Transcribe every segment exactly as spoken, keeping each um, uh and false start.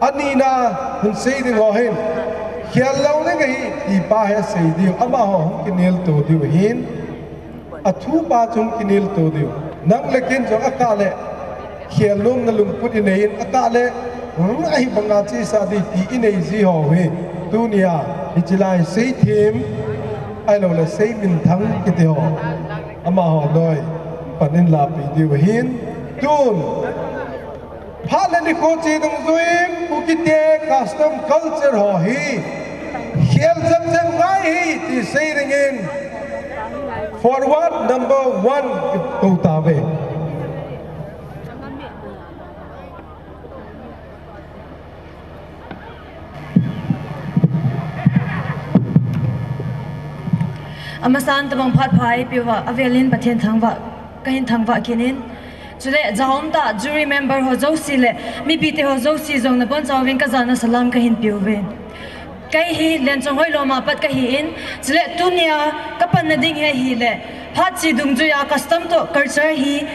Anina hung sei ding ho hin, khel lou le ngai ti pa hi sei diu, amaho hung kinel to diu hin, athu pa chu hung kinel to diu. Nang le ken jong akah le, khel nomna lungput inei in, akah le, hung ahi banga chesa di ti inei ji ho hi, tunia, hiche lai sei them, ahilou le sei minthang kiti ho, amaho loi, pan in lapi diu hin, tun, Phat le nikho che dungjuiyin Kukite custom culture ho hi khel jep jep ngai hi ti sei dingin forward number one kou tauve. Amasan tabang phat pha eipeuva, avelin Pathen thangvah, kahin thangvah kit in. Chule, jahom tah, jury member ho jouse le, mipite ho jouse jong nabonchauvin kajana salam kahin peuve. Kei hi Lenchonghoi loma pat kahin, chule tunia kapanna ding hi ahile, phat che dungjuiya custom toh culture hi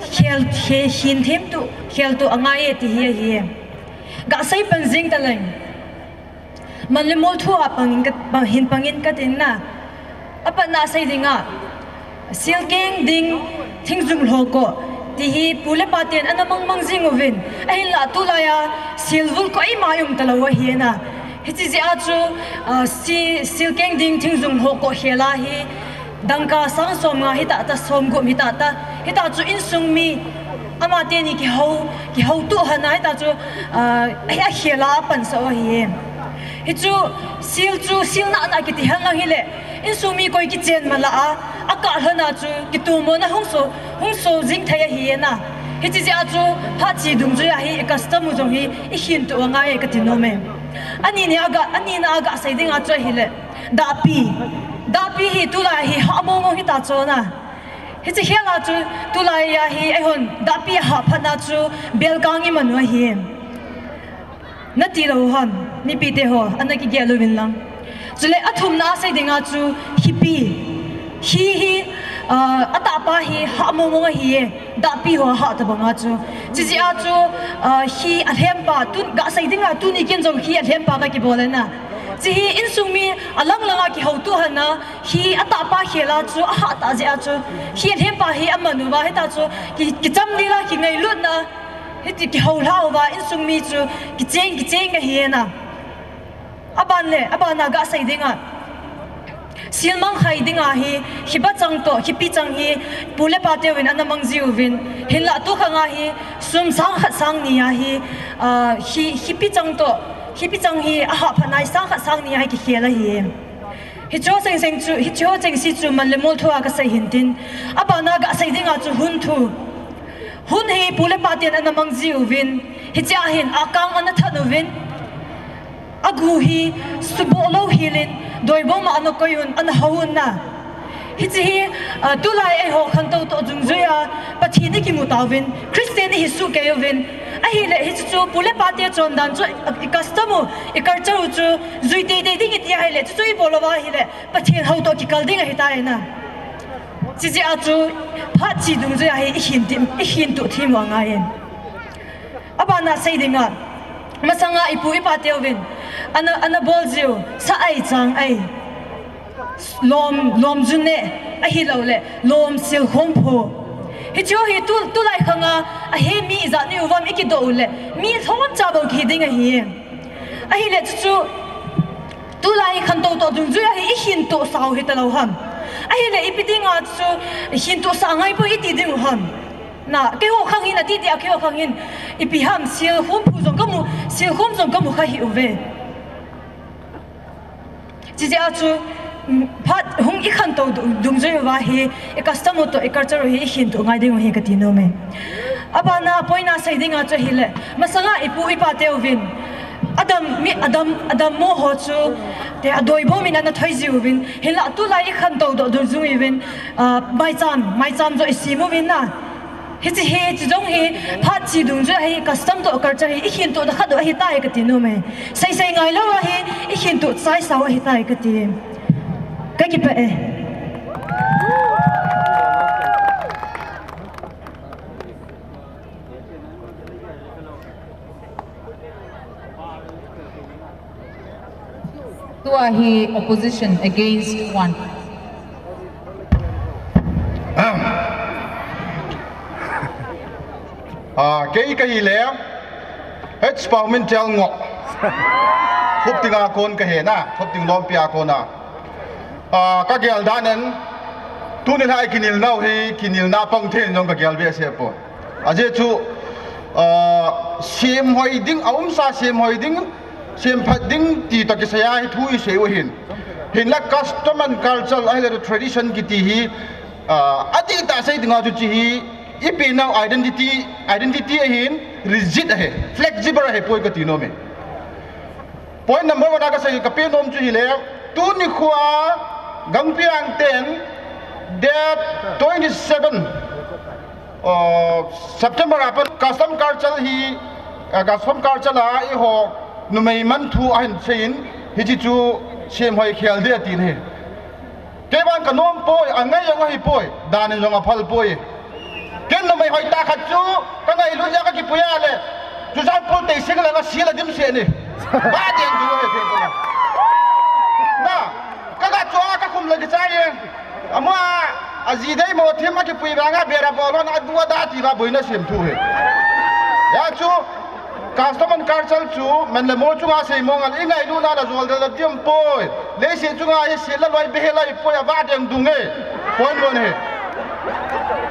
khel, khe, hin them tu, khel tu angaiye ti hi ahi. Gasei pan jing taleng. Man le mol thua pangin ka, pang, hin pangin katin na. Apatna sei dinga, silkeng ding thingjung lhokoh ti hi pu le paten ana mangmang jing uvin. Ahinla tulaiya silvul koima um talou ahi na. Hiche jeh a chu, ah, si, silkeng ding thingjung lhokoh khela hi dangka sang somnga hita ta, somgup hita ta, hita chu insung mi, amateni kihou, kihoutoh hana hita chu, ah, akhela apansah u ahi. Hichu, sil chu, sil nana kiti henlang hile, insung mi koi kichen mala a, akah lhona chu, kitomona hung so, hung so jing thei ahi na. Hiche jeh a chu, phat che dungjuiya hi, i custom u jong hi, ihin toh angaiye kati nome. Anini a ga, anina a gasei dinga chu ahile, dahpi. Dahpi hi tulai hi hah mongmong hita chu na. Hiche khela chu tulaiya hi eihon dahpi ahah phatna chu belkang imanu ahi. Nati lou ham, mipite ho, ana kigel uvin lang. Chule athumna sei dinga chu khipi. Khi hi, ah, atahpa hi hah mongmong ahiye. Dahpi ho ahah tabanga chu. Hiche jeh a chu, ah, khi alhempa, tun, gasei dinga tuni ken jong khi alhempa kakibol e na. Hiche hi insung mi alang langa kihoutoh hana, khi atahpa khela chu ahah tah jeh a chu. Khi alhempa hi amanuva hita chu. Ki, kichamdila, kingailutna. Hiti kihoulhauva, insung mi chu. Kicheng, kicheng ahi na. Aban le, abana gasei dinga. Sil mangkhai dinga hi, khipa chang toh, khipi chang hi, pu le pateuvin ana mangji uvin. Hinla tukhanga hi, sum sang khat sang ni a hi, ah, khi, khipi chang toh, khipi chang hi, ahah phatna hi sang khat sang ni a hi kikhel ahi. Hicheho chengseng chu, hicheho chengse chu man le mol thua kasei hintin. Abana gasei dinga chu hun thu. Hun hi pu le paten ana mangji uvin. Hichea hin akang ana that uvin. Agu hi suboh lou hilin, doibom a ana koiyun, ana houvun na. Hiche hi, ah, tulai eiho khantou toh dungjuiya, Pathen ikimu tauvin, Christian ihi sohkei uvin. Ahile, hiche chu pu le pate chondan chu, i custom u, i culture u chu, jui teitei ding iti ahile, chuchu ibol louva ahile, Pathen hou toh kikal ding ahitai na. Hiche jeh a chu, phat che dungjuiya hi, ihin toh them u angaiye. Abana sei dinga, masanga ipu ipateuvin, ana, ana bol jiu, sa ai chang ai. Lom, lom jun ne, ahilou le, lom sil khom pho. Hicheho hi tu, tulai khanga, ahe mi ijat ni uvam ikidoh u le, mi lhomcha bou kihi ding ahi. Ahile chuchu, tulai khantou toh dungjuiya hi ihin tohsah u hita lou ham. Ahile ipi dinga chu, hin tohsah ngai poi iti ding u ham. Na, keiho khang hin ati tia, keiho khang hin ipi ham, sil khom phu jong kamu, sil khom jong kamu kha hih uve. Hiche jeh a chu, mm, phat hung ikhantou du-, dungjui uva hi, i custom u toh, i culture u hi ihin toh ngai ding u hi kati nome. Abana, apoina sei dinga chu ahile, masanga ipu ipateuvin, adam, mi, adam, adammo ho chu, te, adoibom in ana thoi jiuvin, hinla tulai ikhantou doh dungjui uvin, ah, maicham, maicham joh isem uvin na. Hiche hi, hiche jong hi, phat che dungjuiya hi, custom toh culture hi, ihin tohna khat u ahitai kati nome. Seisei ngailou a hi, ihin toh chaisau ahitai kati. Kakipah e. Tua hi opposition against one. Ah, kei kahi le, H Paumin Chel Ngok. Khupting a kon kahi na, Khupting lompi a kon a. Ah, kagel dan in, tuni lai kinel nau hi, kinelna pang thei jong kagel behseh poi. Ajeh chu, ah, semhoi ding, aumsa semhoi ding, semphat ding ti toh kisai a hi thu isei u ahin. Hinla custom and culture ahile tradition kiti hi, ah, adih tah sei dinga chu hiche hi, ipi nau identity, identity ahin, rigid ahi, flexible ahipoi kati nom e. Point number one a kasei, kape nom chu hile, tuni khoa Gangpiang ten date twenty seven, uh, September a pat custom culture hi, uh, custom culture a eiho numei man thu ahin seiyin, hiche chu semhoi khel ding atin ahi. Kei vang kanom poi, angai jong ahipoi, dan in jong aphal poi. Ken numei hoitah khat chu, kangailut jeh a kakipui a le, Churachandpur Teising lang a sil a dimset ni. Ba deng ding ahi thei poi. Na, kaga chu a kakhum le kichai e. Ama, aji dei mo thim a kipui vang a bera bol hon a dua da ti va boina sem thu ahi. Hijeh chu, custom and culture chu, man le mol chunga sei mong a le, ingailutna le jol del le diam poi. Leiset chunga hi sil le loi be hi lai poi a va deng dung e. Point one ahi.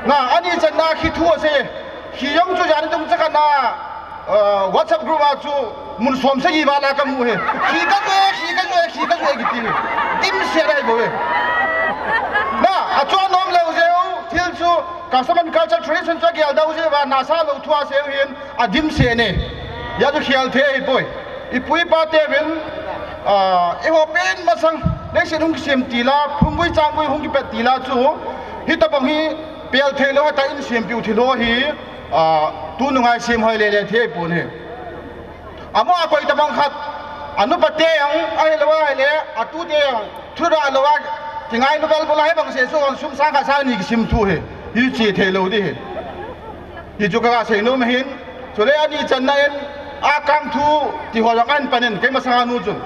Na, ani channa khi thu asei. Khi jong chu jan dung chakhat na, uh, WhatsApp group a chu mun som sagi val a kamu ahi. Khi kajoh e, khi kajoh e, khi kajoh e kiti ahi. Dimset ahi bou e. Na, achu anom lou jeh u, thil chu, custom and culture tradition chu agel dau jeh uva, nasa lou thu asei u hin, adimset ni. Hijeh chu khel thei ahipoi. Ipu ipa teuvin, ah, eiho pen masang, leiset hung kisem til a, phunggui changgui hung kipet til a chu, hitobang hi pel thei lou, hita in sempiu thil ho hi, ah, tunung a hi semhoi lele thei pon ahi. Amaho a koi tobang khat, anupa te jong, ahilou ahile, atu te jong, thu rah lou a, kingailu vel bol a hibang seh chu, sum sang khat sang ni kisim thu ahi, hiche thei lou ding ahi. Hichu kaga sei nom ahin, chule ani channa in, akang thu, ti ho jong ahin pan in, kei masanga nu chun.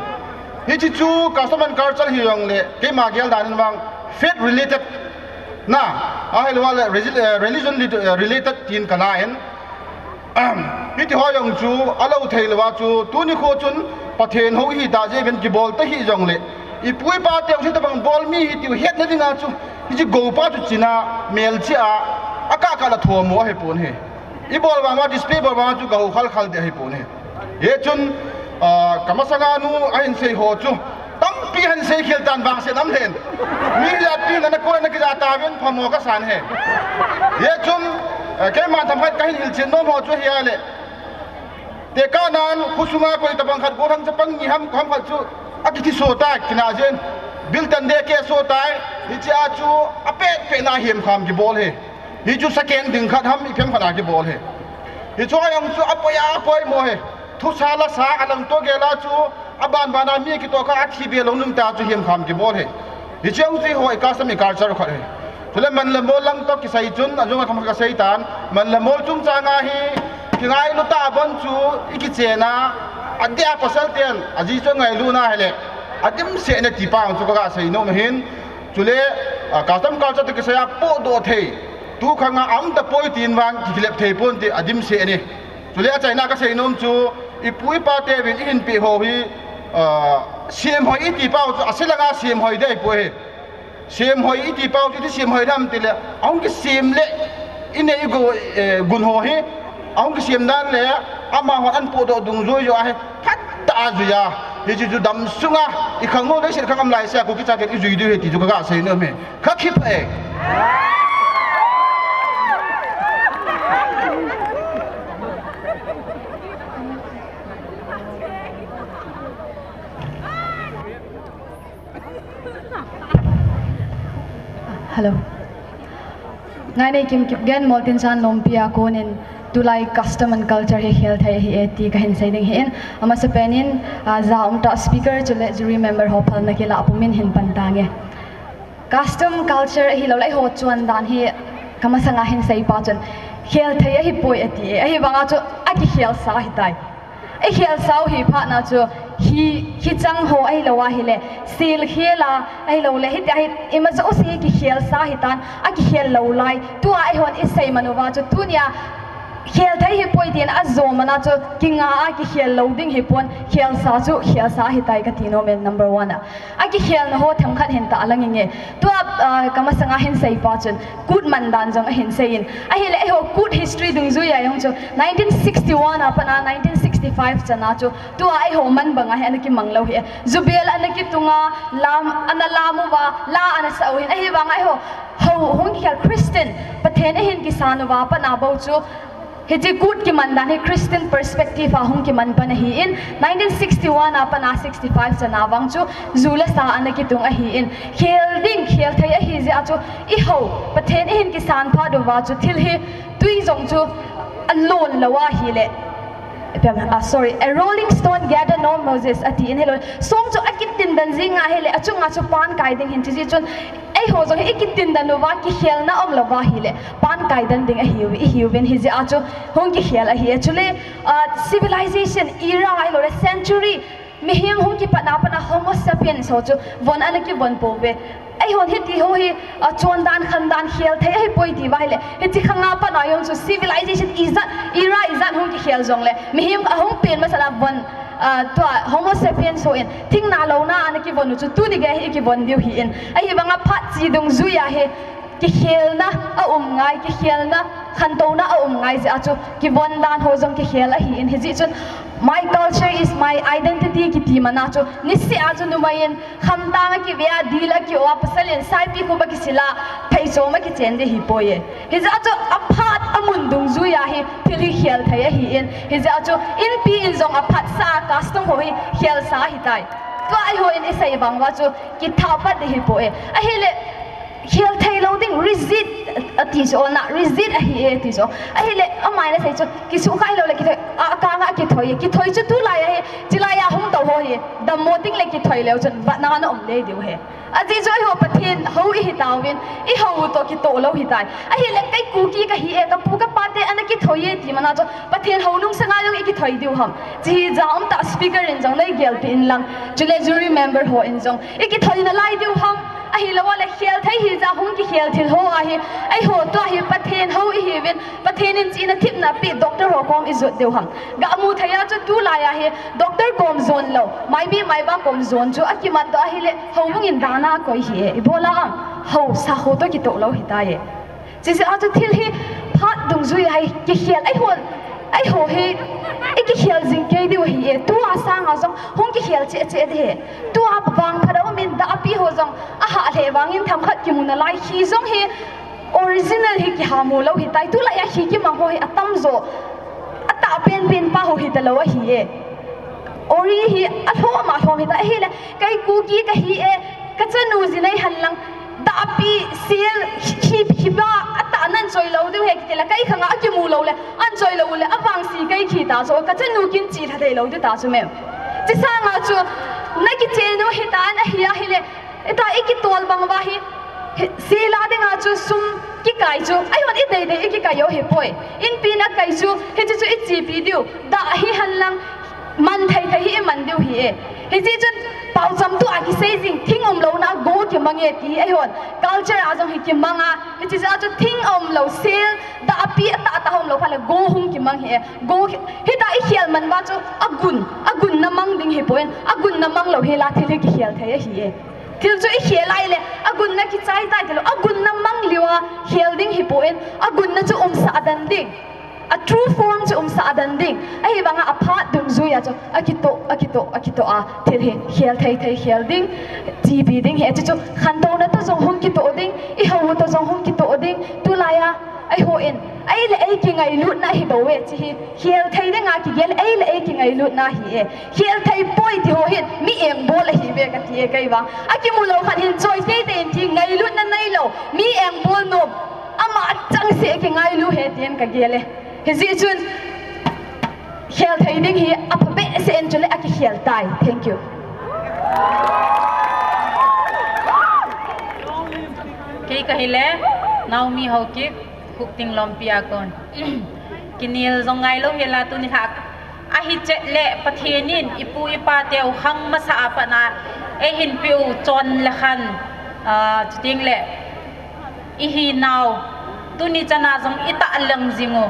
Hiche chu custom and culture hijongle, keima gel dan in vang, faith related, na, ahilou le, regi-, eh, religion lit-, eh, related tin kala in, hiti ho jong chu, alou thei lou a chu, tuni kho chun, Pathen hou ihi tah jeh uvin kibol ta hijongle, ipu ipa teu hitobang bol mi hi tiu hetna dinga chu, hiche goupa chu china, melchih a, akah kah la thom u ahipon ahi. Ibol vang uva, display bol vang uva chu gahou khal khal ding ahipon ahi. Hichun, ah, kamasanga nu ahin sei ho chu, tampi ahin sei khel tan vangset um lheh in. Mi jatpi nana koi na kija tauvin phamo kasan ahi. Hichun, eh, keiman themkhat kahin hilchen nom ho chu ahile, tekahnan khosunga koi tobang khat gollhang chapang ni ham, koi ham khat chu akithi so tai, kinah jeh in. Biltang deh keh so tai, hiche a chu apet pet na hemkham kibol ahi. Hichu second ding khat ham, iphem khat a kibol ahi. Hichu ajong chu apoi a, apoimo ahi. Thusa lasa, alangto gel a chu, aban ban a mi kitoh kha athi be lou nung ta chu hemkham kibol ahi. Hiche jong chu eiho i custom i culture khat ahi. Chule man le mol lang toh kisai chun, ajong a themkhat kasei tan, man le mol chungchang a hi, kingailu tah a bon chu, ikichen a, adeh a pasal ten, aji chu angailutna ahile, adimset na ti pa chu kaga sei nom ahin, chule, ah, custom culture toh kisai a pohdoh thei, tukhang a aum tapoi tin vang kikilep thei pon ti adimset ni. Chule achaina kasei nom chu, ipu ipa teuvin ihin peh ho hi, ah, semhoi iti pau chu, ase langa semhoi ding ahipoi. Semhoi iti pau chu, iti semhoi ding ham tile, ahung kisem le, inei igo, eh, gun ho hi, ahung kisem dan le, amahon ahin pohdoh dungjui joh ahi, phatah a jui a, hiche chu damsunga, ikhang u leiset khang um laisea, Kuki chate ijui diu ahi ti chu kaga sei nom e. Kha khipha e. Hello. Ngaineikim Kipgen, Moltinsang Lompi a konin tulai custom and culture hi khel thei ahi e ti kahin sei ding ahin. Amasapen in, ah, ja umtah speaker chule jury member ho phalna kilah pumin hin pan tange. Custom culture ahilouleh eiho chuan dan hi kamasanga hin seipa chun khel thei ahipoi ati e. Ahivanga chu akikhel sa ahitai. Ikhel sau hi phatna chu Khi, khi chang ho ahilou ahile, sil khel a, ahilou le, hitia hi, ima jouse hi kikhel sa hitan, akikhel lou lai. Tua eihon isei man uva chu, tunia, khel thei hi poi tin ajo mana chu, kinga a kikhel lou ding hi pon, khel sa chu, khel sa hitai kati nom e number one a. Akikhelna ho themkhat hin ta lang inge. Tua, ah, kamasanga hin sei pa chun, kut man dan jong ahin sei in. Ahile, eiho kut history dungjuia jong chu, nineteen sixty-one a pat a nineteen sixty-five chan a chu, tua eiho man banga hi ana kimang lou hi. Jubel ana kitunga, lam, ana lam uva, la ana sa u hin. Ahivanga eiho, ho, hung kikhel Christian, Pathen ahin kisan uva, pat a bou chu, hiche kut kiman dan hi Christian perspective a hung kiman pan ahi in, nineteen sixty-one a pat a sixty-five chan a vang chu, ju le sa ana kitung ahi in, khel ding, khel thei ahi jeh a chu, eiho, Pathen ahin kisan phat uva chu, thil hi, tui jong chu, alon lou ahile. Ah, sorry, a rolling stone gather no Moses, ati in hilou. Song chu akitin dan jing ahile, achunga chu pan kai ding hin ti ji chun, eiho jong hi ikitin dan uva, kikhelna um lou va ahile, pan kai dan ding ahiu, ihiuvin hijeh a chu, hung kikhel ahi e. Chule, ah, civilization era ahilou le, century, mihem hung kipat na pat a Homo sapiens ho chu, von ana kivon pouve. Eihon hiti ho hi, ah, chondan, khandan, khel thei ahi poi ti va ahile. Hiche khanga pat a jong chu civilization ijat, era ijat hung kikhel jongle. Mihem ahung pen masat a von, ah, tua Homo sapiens ho in. Thing na lou na ana kivon u chu tuni gei hi kivon diu hi in. Ahivanga phat chi dungjuia hi. Kikhelna aum ngai, kikhelna khantouna aum ngai jeh a chu. Kivon dan ho jong kikhel ahi in. Hijeh chun, my culture is my identity kiti mana chu. Niseh a chu numei in, Khamtang a kive a, dil a ki-o a, pasal in saipi khup a kisil a, pheichom a kichen ding hi poi e. Hijeh a chu aphat amun dungjuia hi, thil hi khel thei ahi in. Hijeh a chu inpi in jong aphat sa a, custom ho hi khel sa ahitai. Tua eiho in isei bang uva chu, kithah pat ding hi poi e. Ahile, khel thei lou ding, resist, ati chu, na, resist ahi e, ati chu. Ahile, amai na sei chu, kisukha lou le kithoi, a, akang a kithoi e, kithoi chu tulai ahi, chilai a hung tou ho hi. Dammo ding le kithoi leu chun, vatna ana um le diu ahi. Ajeh chu eiho Pathen hou ihi tauvin, ihou u toh kitoh lou hitai. Ahile kei Kuki kahi e, kapu kapa te ana kithoi e ti mana chu, Pathen hou nungsanga jong ikithoi diu ham. Hiche hi ja um tah speaker in jong nei gelpeh in lang, chule jury member ho in jong ikithoi nalai diu ham. Ahilou le khel thei hijeh a hung kikhel thil ho ahi. Eiho tua hi Pathen hou ihiuvin, Pathen in chihna thepna pe doctor ho kom ijot diu ham. Gamu thei a chu tulai a hi doctor kom jon lou, maibi maiba kom jon chu akimat doh ahile, houbung in dan a koi hi e, ibol a am, hou sakho toh kitoh lou hitai e. Hijeh a chu thil hi phat dungjuia hi kikhel, eiho, eiho hi ikikhel jing kei diu ahi e, tua sanga jong hung kikhel cheh cheh ding ahi. Tua vangphat a um in dahpi ho jong ahah lheh vangin themkhat kimu nalai, khi jong hi original hi kihamu lou hitai, tulai a khi kimang ho hi atamjo, atah penpen pa ho hita lou ahi e. Ori hi alhom alhom hitai, ahile, kei Kuki kahi e, kachanu ji nei hen lang, dahpi, sel, khi, khi ba, atah nan choi lou diu ahi kiti le, kei khanga akimu lou le, an choi lou le, avangse kei khi ta chu, kachanu kin chi lha thei lou ding ta chu mem. Hiche sanga chu, na kichen u hitan ahi ahile, ita ikitol bang uva hi, hi, sel a dinga chu sum kikai chu, eihon idei dei ikikai u ahi poi. Inpi na kai chu, hiche chu ichepi diu, dah hi hen lang, man thei thei hi iman diu ahi e. Hijeh chun, paocham tua kisei jing, thing umlou na go kimang e ti, eihon culture a jong hi kimang a, hijeh a chu thing umlou, sel, dahpi atah tah umlou phat le go hung kimang ahi e. Go hi, hita ikhel man uva chu agun, agun na mang ding hi poi, agun na mang lou hi la thil hi kikhel thei ahi e. Thil chu ikhel a ahile, agun na kichai tai tilou, agun na mang liu a khel ding hi poi, agun na chu umsah den ding. A true form chu umsah den ding. Ahivanga aphat dungjuia chu akitoh, akitoh, akitoh a thil hi khel thei thei khel ding, chepi ding ahi e. Chuchu khantouna toh jong hung kitoh ding, ihou u toh jong hung kitoh ding, tulai a, eihon, ei le ei kingailutna ahi bou e, hiche hi khel thei dinga kigel, ei le ei kingailutna ahi e. Khel thei poi ti ho hin, mi engbol ahi ve kati e kei vang. Akimu lou khat hin choi teitei in ti ngailutna neilou, mi engbol nom. Ama achangseh kingailu ahi tin kagel e. Hijeh chun, khel thei ding hi apha behseh in chule akikhel tai. Thank you. Kei kahile, Naomi Haokip, Khupting Lompi a kon. Kinel jong ngailou hela tuni lhah. Ahi chet le Pathen in ipu ipa teu khang masa a pat a eihin peh u chon le khan, ah, chuteng le ihi nau. Tuni chan a jong itah lang jing u.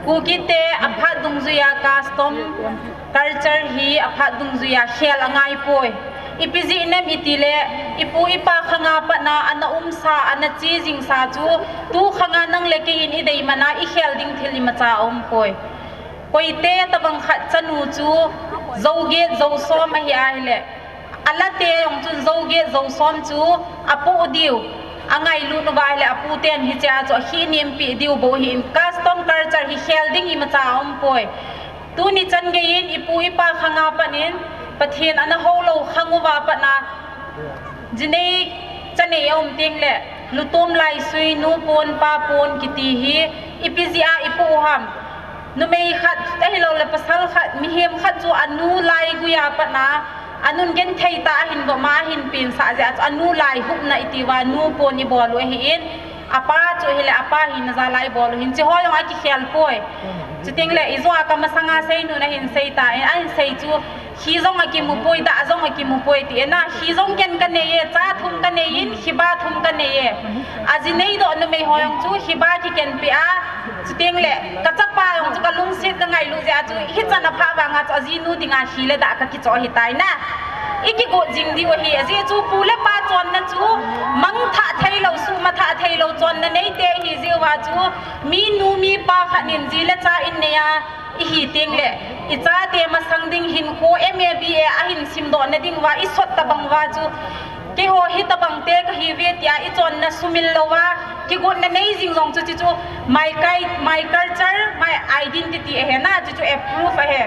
Kuki te aphat dungjui a custom culture hi aphat dungjui a khel angai poi. Ipi jeh inem iti le, ipu ipa khang a pat a ana umsa, ana che jingsa chu, tu khang a nang le kei in idei man a ikhel ding thil imacha aum poi. Koite tabang khat chanu chu, jou get jou som ahi a hile, ala te jong chun jou get jou som chu apoh diu angailut uva ahile, apu ten hiche a chu akhih nem peh diu bou ahin, custom culture hi khel ding imacha aum poi. Tuni chan gei in ipu ipa khang a pat in Pathen ana hou lou khang uva pat a, jinei chanei aum teng le, lutom laisui, nu pon pa pon kiti hi ipi jeh a ipoh u ham? Numei khat ahilou le pasal khat, mihem khat chu anu laigui a pat a, anun genthei tah a ahin vom a, ahin pensah jeh a chu anu laihupna iti uva nu pon ibol u ahin, apa chu hile apa hina jal a ibol u ahin, hiche ho jong akikhel poi. Chuteng le ijou a kamasang a seinu na ahin sei tan, ahin sei chu, khi jong akimu poi, dah jong akimu poi ti e na, khi jong ken kanei e, cha thum kanei in, khiba thum kanei e. Ajinei doh numei ho jong chu khiba kiken peh a, chuteng le kachapa jong chu kalungset kangailut jeh a chu, hichan aphah vang a chu ajinu ding a khi le dah kakichoh ahitai na. Ikigot jing diu ahi, ajeh chu pu le pa chonna chu mangthah theilou, suhmathah theilou chonna neite ihi jeh uva chu, mi nu mi pa khat in ji le cha in nei a ihi teng le, ichate masang ding hinkho M A B A ahin simdoh na ding uva isot tabang uva chu, keiho hitabang te kahiuve tia ichonna sumil louva kigotna nei jing jong chu, chuchu my cul-, my culture, my identity ahi na, chuchu approve ahi.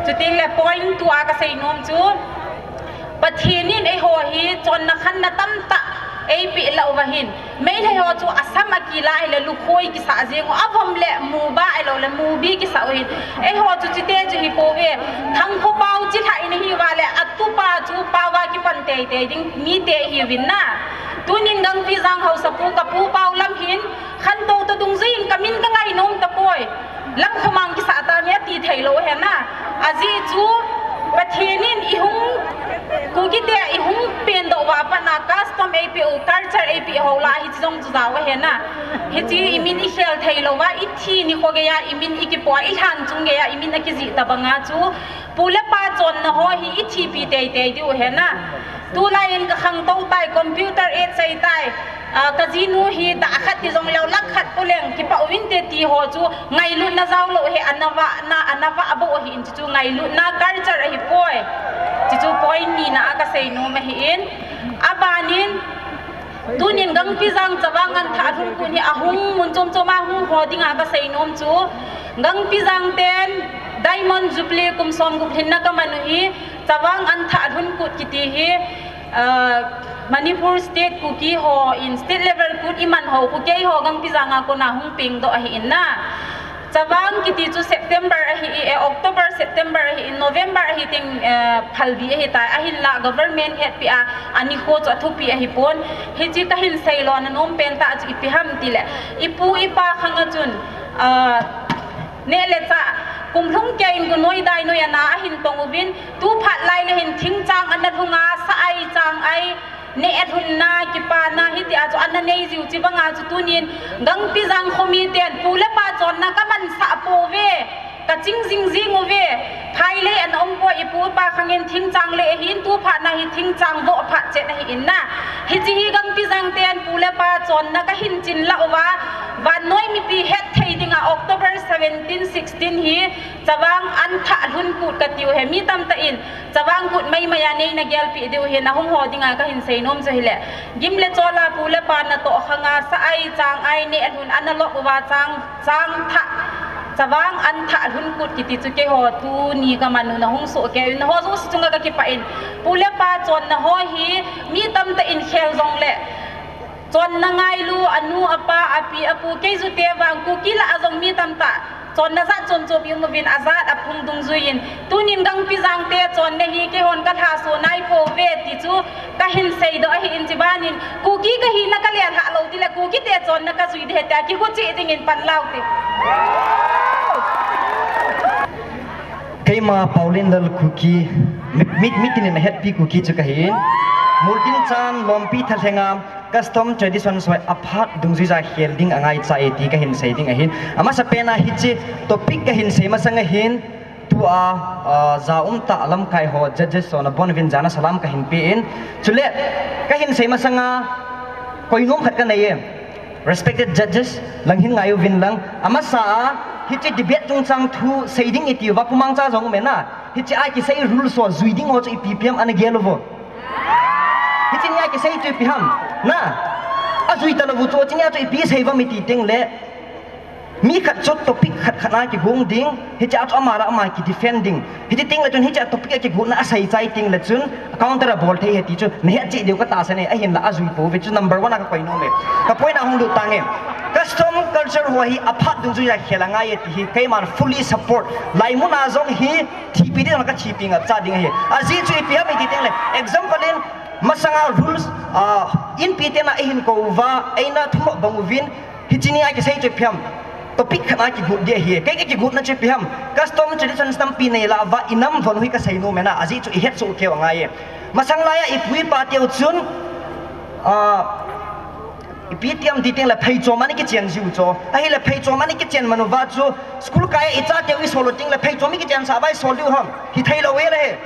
Chuteng le point two a kasei nom chu, Pathen in eiho hi chonna khanna tamtah eipeh lah uva ahin, Meitei ho chu asam akila ahile lukhoi kisah jeng u, avom le muba ahilou le mubi kisah u ahin. Eiho chu chute chu hipouve. Thangkho pao chilhah in ahi uva le, atupa chu pao a kipan teitei ding mite ihiuvin na. Tunin Gangpijang haosapu kapu pao lam hin, khantou toh dungjui in kamin kangai nom tapoi. Lamkhomang kisah tani ati theilou ahi na. Ajeh chu Pathen in ihung, Kukite ihung pendoh uva pat a custom eipeh u, culture eipeh u lah a hiche jong chu jao ahi na. Hiche imin ikhel theilouva, ithi nikho geiya imin ikipoh a, ilhan chung geiya imin akijih tabang a chu, pu le pa chonna ho hi ithipi teitei diu ahi na. Tulai in kakhangtou tai, computer age sei tai. Ah, kajinu hi dah khat ti jongleu lakh khat poleng kipah uvinte ti ho chu ngailutna jaolou ahi, ana vahna, ana vah bou ahin, chuchu ngailutna culture ahipoi. Chuchu point nina a kasei nom ahin. Abanin, tunin Gangpijang Chavang Anthah Lhunkut hi ahung mun chom chom a hung ho dinga kasei nom chu, Gangpijang ten Diamond Jubilee kum somgup lhinna kaman u hi, Chavang Anthah Lhunkut kiti hi, ah, Manipur State Kuki ho in state level kut iman ho khu keiho Gangpijang a kona hung pengdoh ahin na. Chavang kiti chu September ahi, eh, October, September ahin, November ahi teng, eh, phalbi ahitai, ahinla government hetpi a, anikho chu athupi ahipon. Hiche kahin seilona nom pentah chu ipi ham tile, ipu ipa khang a chun, ah, neh le chah, kum lhung keiyin gunoi dainoi ana ahin tong uvin, tu phat lai le hin thingchang ana lhunga, sa-ai, chang-ai, neh alhunna, kipana, hitia chu ana neijiu, chubanga chu tunin Gangpijang khomiten pu le pa chonna kamansah pouve, kaching jingjing uve, phailei ana umpoi, ipu ipa khangin thingchang lei ahin, tu phatna hi thingchang voh phat chet ahin na. Hiche hi Gangpijang ten pu le pa chonna kahin chinlah uva, vannoi mipi hetthei dinga October seventeen, sixteen hi Chavang Anthah Lhunkut katiu ahi, mi tamtah in Chavang kut maimai a neina gelpeh diu ahin, ahung ho dinga kahin seinom chu hile, gim le chol a pu le pa natoh khanga sa-ai, chang-ai, neh alhun ana lop uva chang, chang thah, Chavang Anthah Lhunkut kiti chu keiho tuni kaman u nahung sohkei uvin, nangho jouse chunga kakipah in, pu le pa chonna ho hi mi tamtah in khel jongle, chonna ngailu, anu, apa, api, apu, kei jouse vang Kuki lah a jong mi tamtah chonna jat chom chom ium uvin, ajat aphung dungjuiyin, tunin Gangpijang te chonna hi keihon kalhaso naipouve ti chu kahin seidoh ahin, chubanin Kuki kahina kalelhah lou tile Kukite chonna kajui ding ahi tia kigo cheh dingin pan laute. Keima Paulin Lal Kuki, mit, mit, mitinin ahetpi Kuki chu kahin. Multin chan lompi thalhenga custom tradition soi aphat dungjuija khel ding angaicha e ti kahin sei ding ahin. Amasapena hiche topic kahin sei masang ahin. Tua, ah, ja umtah lamkai ho judges hon abonuvin jana salam kahin pen. Chule, kahin sei masanga koinom khat kanei e. Respected judges, lang hin ngai uvin lang. Amasa a, hiche debate chungchang thu sei ding iti uva kumangcha jong ume na. Hiche a kisei rules ho jui ding ho chu ipi ipi ham ana gel uvo. Hiche nia kisei chu ipi ham. Na. Ajui talou chu hiche nia chu ipi sei uvam iti teng le. Mi khat chu topic khat khat a kigong ding, hiche a chu ama le ama kidefend ding. Hiti teng le chun hiche a topic a kigotna asei chai teng le chun counter abol thei ahi ti chu nahet cheh diu katahsan e, ahinla ajui pouve chu number one a kakoinom e. Ka point a hung lut tange. Custom culture ho hi aphat dungjuija khel angai e ti hi keiman fully support. Laimun a jong hi thipi ding kathi ping a cha ding ahi. Ajeh chu ipi ham iti teng le. Example in masanga rules, ah, inpi tena eihin kou uva, eina thumop bang uvin, hiche nia kisei chu ipi ham. Topic khat a kigot ding ahi. Kei kakigotna chu ipi ham. Custom traditions tampi nei lah uva, inam von u hi kasei nom e na. Ajeh chu ihet soh keu angai e. Masang laiya ipu ipa teu chun, ah, ipi ti ham ti teng le pheichom ana kichen jiu chu. Ahile pheichom ana kichen man uva chu school kai a icha teu isol u teng le pheichom ikichen sah uva isol diu ham. Hithei lou e le he.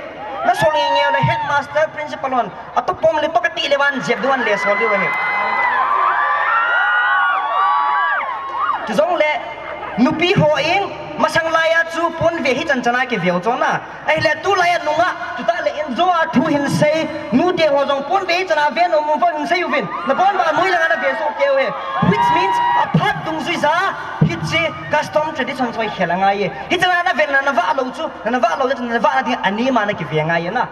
Nasol ngenge le headmaster principal hon. Atupom le toh kati le van jep diu an le sol diu ahi. Chujong le nupi hon masang laiya chu ponve hichan chan a kiveu chu na. Ahile tulaiya nungah, chutah le injo a thu hin sei, nute ho jong ponve hichan a ve nom uva hin sei uvin. Nabon uva noi langa nave soh keu he. Which means aphat dungjuija hiche custom tradition soi khel angai e. Hichan a naven na navah lou chu, na navah lou chu navahna ding a nima na kive ngai e na.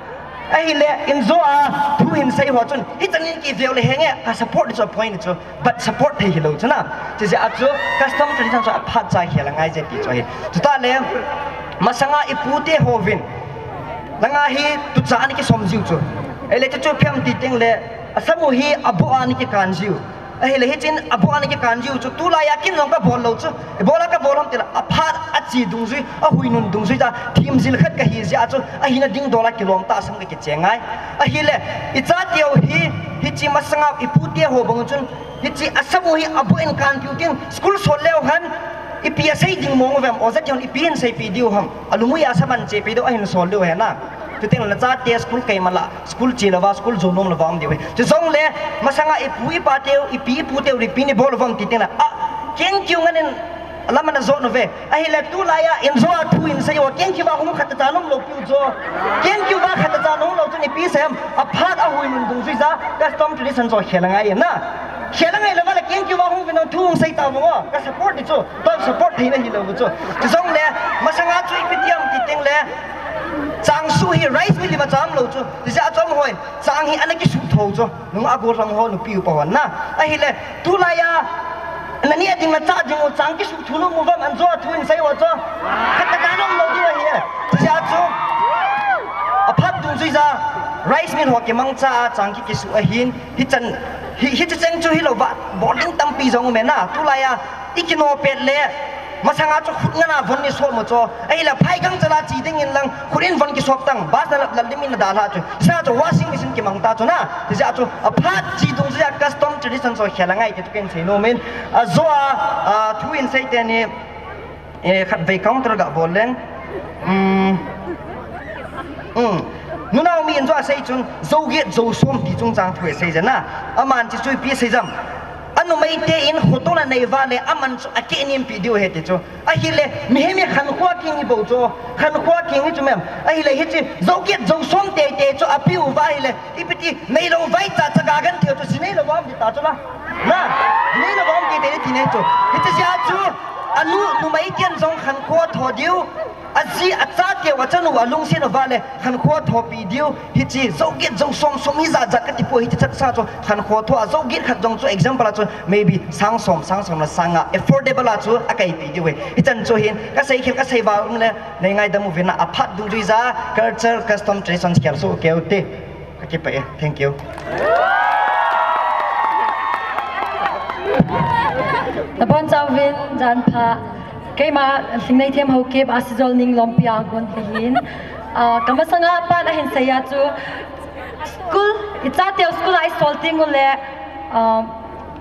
Ahile, injo a thu hin sei ho chun, hichan in kiveu le henge, ka support chu a point chu, but support thei hilou chu na. Chujeh a chu, custom tradition chu aphat cha khel angai je ti chu ahi. Chutah le, masanga ipu te hovin, langa hi tucha ana kisom jiu chu. Ahile, chu chu ipi ham ti teng le, asamu hi aboh a ana kikan jiu. Ahile hichin aboh a ana kikan jiu chu tulaiya kin jong kabol lou chu. Ibola kabol ham tile aphat ache dungjui, ahuinun dungjui ja thim jil khat kahi jeh a chu ahina ding dola kilom tahsan kakicheng ngai. Ahile ichateu hi hiche masanga ipu te ho bang chun hiche asamu hi aboh in kan piu tin school sol leu hen ipi asei ding mong uvem, oja te hon ipi hin seipi diu ham. Alungui a saman chepi diu ahin sol diu ahi na. Chuteng le nachate school keima lah, school che louva, school jo nom louva um diu ahi. Chujong le, masanga ipu ipa teu, ipi ipu teu, ipi ni bol uvam ti teng le, a, kengkiu ngan in, alam ana jot uve. Ahile tulaiya, injo a thu hin sei ho, kengkiu va hung khat cha nom lou piu jo. Kengkiu va khat cha nom lou chu ipi sei ham, aphat ahuinun dungjuija, custom tradition jo khel angai na. Khel angai louva le kengkiu va hung vin thu hung sei tavang o, ka support di chu. Tun support theina hilou chu. Chujong le, masanga chu ipi ti ham ti teng le, chang su hi rice mill iva cham lou chu. Tijeh a chu amahon, chang hi ana kisu tho chu. Nung agol lang ho nupi upa hon na. Ahile, tulaiya, nani a ding nacha ding u chang kisu thu nom uvam anjo a thu hin sei ho chu. Khat khat a nom lou diu ahi e. Tijeh a chu, aphat dungjuija, rice mill ho kimangcha a chang ki kisu ahin, hichan, hi, hiche cheng chu hilouva, bol ding tampi jong um e na. Tulaiya, ikino pet le, masanga chu khut ngana von ni som u chu. Ahile phai gangchal a che ding in lang, khut in von kisop tang, bus na lap, lap lim in nadalha chu. Sa chu washing machine kimang ta chu na. Tijeh a chu, aphat che dungjuija custom tradition chu khel angai ti chu ken sei nom in. Ajo a, a, thu hin sei teni, eh, khatvei counter gabol leng. Um, um. Nunao mi injo a sei chun, jou get jou som ti chungchang thu asei jeh na. Aman hiche chu ipi asei jam. Anumei te in khotona nei uva le, aman chu akeh nimpi diu ahi ti chu. Ahile, mihem hi khankho keng hi bou chu, khankho keng hi chu mem. Ahile, hiche, jou get jou som teitei chu apiu va ahile, ipi ti, neilou vai cha cha ga gan thei chu, ji neilou va um ti ta chu la. Na, ji neilou va um teitei ti nei chu. Hiche jeh a chu, anu, numei ten jong khankho tho diu, aji, achateu, achanu, alungset uva le, khankho thopi diu, hiche, jou get jou som, som hi jat jat kati poi, hiche chatsa chu, khankho tho a, jou get khat jong chu, example a chu, maybe, sang som, sang som le sang nga, affordable a chu, akaipi diu ahi. Hichan chu hin, kasei khel, kasei val um le, nei ngaidam uvin a, aphat dungjuija, culture, custom, traditions khel soh keu te. Kakipah e, thank you. Nabonchauvin, jan pha. Keima Lhingnei Themhao Kep a Sijolning Lompi a kon kahin. Ah, kamasanga pan ahin seiya chu school, ichateu school a isol teng ule, ah,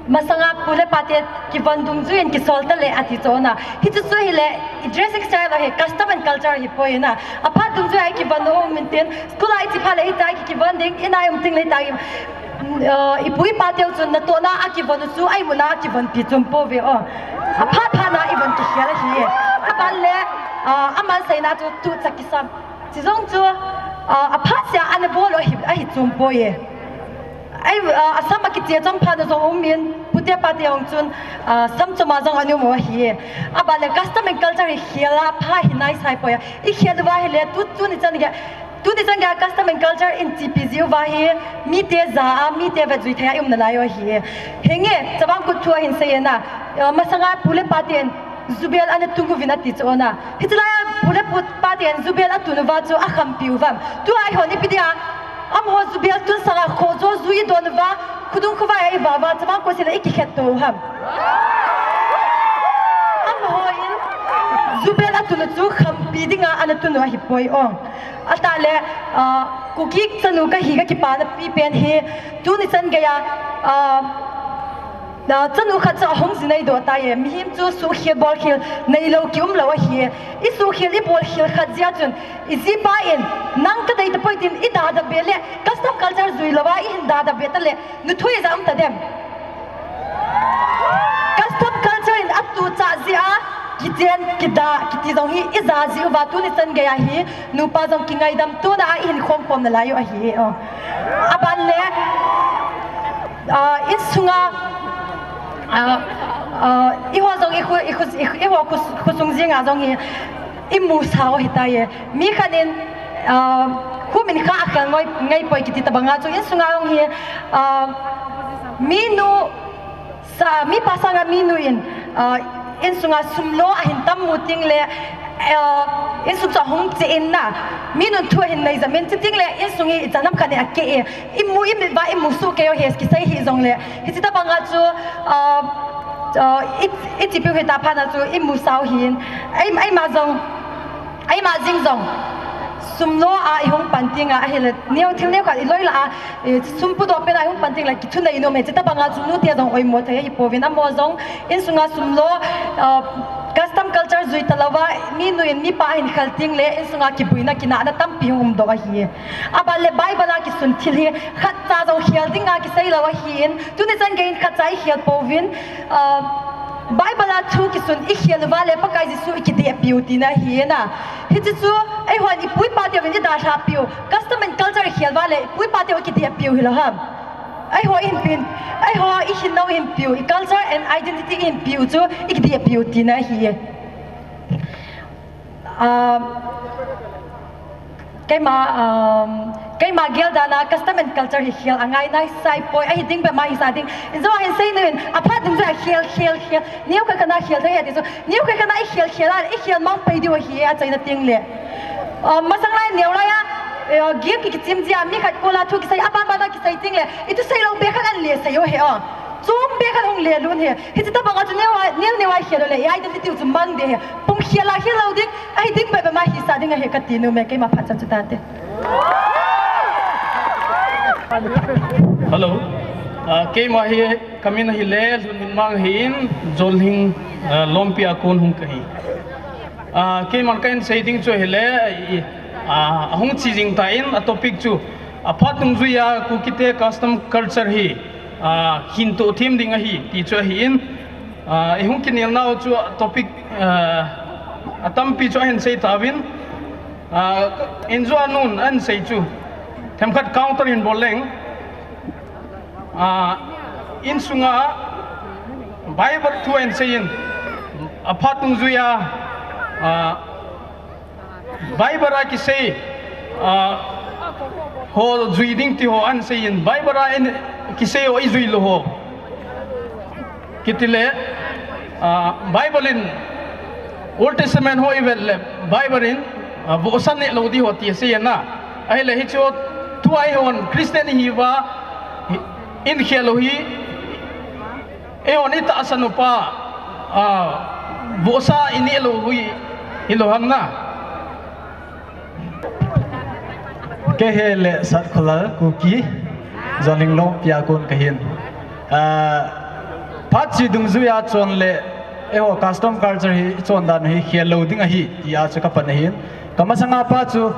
masanga pu le pate kivon dungjuiyin kisol tale ati chu na. Hichu chu hile, i dressing style ahi, custom and culture hi poi na. Aphat dungjuiya kivon um intin, school a iche phat le hita kivon ding, ina um teng le hita, uh, ipu ipa teu chun natohna a kivon u chu, a imuna a kivonpi chu um pouve o. Aphat phat na ivon kikhel ahi. Aban le, uh, aman seina chu tucha kisam. Chujong chu, uh, aphat sea ana bol u ahi, ahi chu um poi e. Ai, uh, asam a kiche chom phat na jong um in, pute pate hung chun, uh, sam chom a jong ana um u ahi. Aban le custom and culture hi khel a pha hi nai sai poi a. Ikhel uva hile, tu, tuni chan gei, tuni chan gei custom and culture in chepi jiu va hi, mite ja a, mite vetjui thei a i um nalai u ahi. Henge, chavang kut thu ahin seiye na, uh, masanga pu le paten jubel ana tung uvin ati chu o na. Hiche laiya pu le pu paten jubel atun uva chu akhampi uvam. Tua ihon ipi dia, amaho jubel tun sanga khojo ju idon uva, khudung khovai a iva uva, chavang kut sile ikikhet to u ham. Amaho in jubel atun u chu khampi dinga ana tun u ahi poi o. Atah le, ah, Kuki chanu kahi kakipana pi pen hi, tuni chan geiya, ah, ah, chanu khat chu ahung ji nei doh tai e, mihem chu suhkhel bolkhel neilou kium lou ahi e. Isuhkhel ibolkhel khat jeh a chun, ijipa in, nang kadei tapoi tin idadap be le, custom culture jui louva ihin dadap be tale, nuthu ija um tadem. Custom culture in atucha jeh a, kichen, kida, kiti jong hi ija jiu va tuni chan geiya hi, nupa jong kingaidam tuna a ihin khom khom nalai u ahi o. Aban le, ah, insunga, ah, ah, eiho jong ikhu, ikhu, ikhu, eiho khu, khosung jenga jong hi, imusao hitai e. Mi khat in, ah, khu min kha akhel ngoi, ngai poi kiti tabanga chu insunga jong hi, ah, minu sa, mipa sanga minu in, ah, insunga sum lo ahin tam mu teng le, ah, insung chu ahung che in na, minun thu ahin nei jam in, chuteng le insung hi ichan ham khat in akeh e, imu, imit uva imu soh kei u hi kisei hih jong le, hiche tabanga chu, ah, ah, i, ichepiu hita phat na chu imusao hin, ei, eima jong, eima jing jong, sum lo a ihung pan teng a, ahile, neo thil neo khat iloi la a, eh, sum pudoh pen a ihung pan teng le, kithunei nom e, hiche tabanga chu nute jong oimo thei ahi pouvin, amaho jong, insunga sum lo, ah, custom culture jui talouva, minu in mipa ahin khel teng le, insunga kibuina, kinahna tampi hung um doh ahi. Aban le Bible a kisun thil hi, khatcha jong khel dinga kisei lou ahin, tuni chan gei in khatcha ikhel pouvin, ah, Bible a thu kisun ikhel uva le Pakai Jesu ikidehpiu tina ahi na. Hiche chu, eihon ipu ipa teuvin idalhahpiu, custom and culture ikhel uva le ipu ipa teu ikidehpiu hilou ham. Eiho ihinpin, eiho ihinnou ihinpiu, i culture and identity ihinpiu chu ikidehpiu tina ahi. Ah, keima, um, keima gel dan a custom and culture hi khel angai nai sai poi, ahi ding bep ma hisa ding. Injo ahin sei nu in, aphat dungjuiya khel, khel, khel. Neo khat khat na khel thei e ti chu. Neo khat khat na ikhel khel a, ikhel mang pei diu ahi e, achaina teng le. Um, masang lai neo lai a, eh, gel ki kichim jia, mi khat kola thu kisei, aban ban a kisei teng le, ithusei lou be khat ahin le sei u ahi o. Chom be khat hung le lun ahi. Hiche tabanga chu neo a, neo neo a khel u le, i identity u chu mang ding ahi. Pum khel a khel lou ding, ahi ding bep bep ma hisa ding ahi kati nom e, keima phatcha chu tate. Hello. Ah, keima hi, kamin ahile, Lhunminmang ahin, Jolhing, ah, Lompi a kon hung kahi. Ah, keiman kahin sei ding chu ahile, i, ah, ahung che jing tan, a topic chu, aphat dungjuiya Kukite custom culture hi, ah, hinto them ding ahi, ti chu ahin, ah, ihung kinel nau chu topic, ah, atampi chu ahin sei tauvin, ah, injo a nun ahin sei chu, themkhat counter in bol leng, ah, insunga Bible thu ahin seiyin, aphat dungjuiya, ah, Bible a kisei, ah, ho jui ding ti ho ahin seiyin, Bible a in kisei ho ijui lou ho. Kiti le, ah, Bible in, Old Testament ho ivet le, Bible in, ah, vohsa neh lou ding ho ti asei na. Ahile hiche ho, tua eihon Christian ihiuva, i, ikhel u hi, eihon itahsan upa, ah, Vohsa ineh lou hi, hilou ham na. Kei hi le Satkholal Kuki, Jonglhinglo pia kon kahin. Ah, phat chi dungjuia chon le, eiho custom culture hi, ichon dan hi khel lou ding ahi, tia chu kapan ahin. Kamasanga pa chu,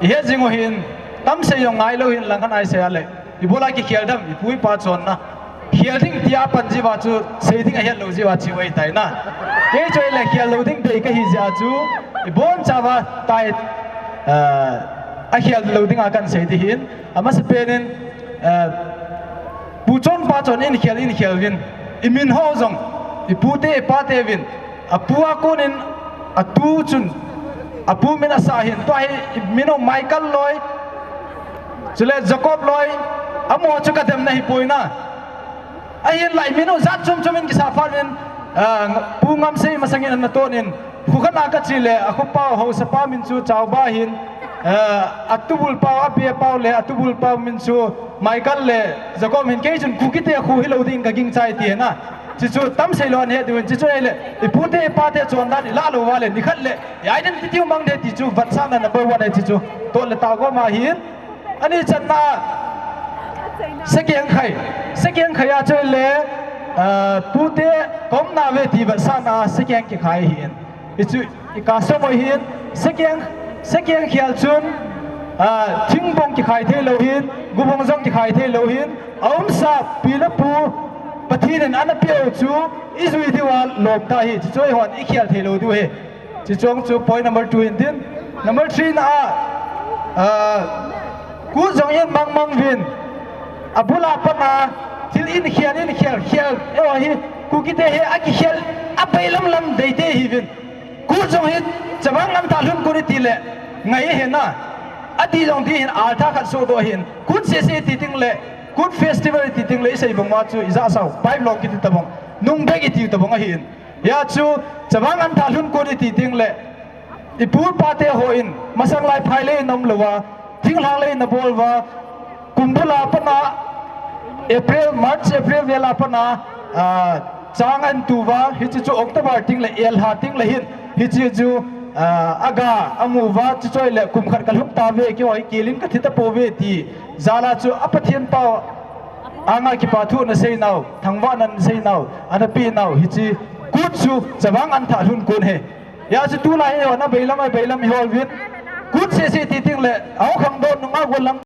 ihet jing u hin, tamsei jong ngailou hin lang khat ahi sei a le. Ibola kikhel dem, ipu ipa chonna. Khel ding tia pan jiuva chu, sei ding ahet lou jiuva chu ahitai na. Kei chu le khel lou ding dei kahi jeh a chu, ibonchauva tai, ah, akhel lou dinga kahin sei ding ahin, amasapen in, ah, pu chon pa chon in khel in khel uvin, imin ho jong, ipute ipate uvin, apu a konin, atu chun, apu min asah ahin, tua hi, imin u Michael loi, chule Jacob loi, amaho chu kademna hipoi na. Ahinla imin u jat chom chom in kisah phat in, ah, Pu Ngamsei masangin ana ton in, khu khat a kache le, akhopa, haosapa min chu Chauba ahin, ah, atubul pau, ape pau le, atubul pau min chu Michael le Jacob ahin, kei chun Kukite khu hilou ding kagingchai ti na. Chuchu tamsei lou ahet diuvin, chuchu ahile, ipute ipate chon dan ilah lou uva le, nikhat le, i identity u mang ding ti chu, vetsahna number one ahi chuchu, toh le tah gom ahin, Ani channa, sakeng khai. Sakeng khai a chu le, ah, pute kaumna ve ti vetsahna sakeng kikhai ahin. Hichu, i custom ahin, sakeng, sakeng khel chun, ah, thingbong kikhai thei lou ahin, gubong jong kikhai thei lou ahin, aumsa pi le pu, Pathen in ana peh u chu, ijui diuva lom tah ahi, chuchu eihon ikhel thei lou diu ahi. Chuchu chu point number two ahin tin. Number three na a, ah, kut jong in mang mang uvin. Abul a pat a, thil in khel, in khel, khel. Eiho hi, Kukite hi, akikhel, abailam lam deitei ahiuvin. Kut jong hi, chavang antah lhun kon iti le, ngai ahi na. Ati jong ti hin, altha khat sodoh ahin. Kut sese iti teng le, Kut festival iti teng le, isei bang uva chu, ijat sao, pipe lou kiti tabang. Nung bek iti tabang ahin. Hia chu, chavang antah lhun kon iti teng le, ipu ipate hon, masang lai phai le in aum louva, thinglhang le in abol uva, kum bul a pat a, April, March, April vel a pat a, ah, chang ahin tu uva, hiche chu October teng le, elha teng le hin, hiche chu, ah, aga, amu uva, chuchu ahile, kum khat kalhung tauve, keiho hi kel in kathi tapouve ti, jal a chu, a Pathen pao, anga kipa thu ana seinau, thangvahna ana seinau, ana penau, hiche kut chu chavang antah lhun kon ahi. Hia chu tulai hi eihon abailam, abailam ihol uvin. Kut sese iti teng le, aho khangdong nunga golang.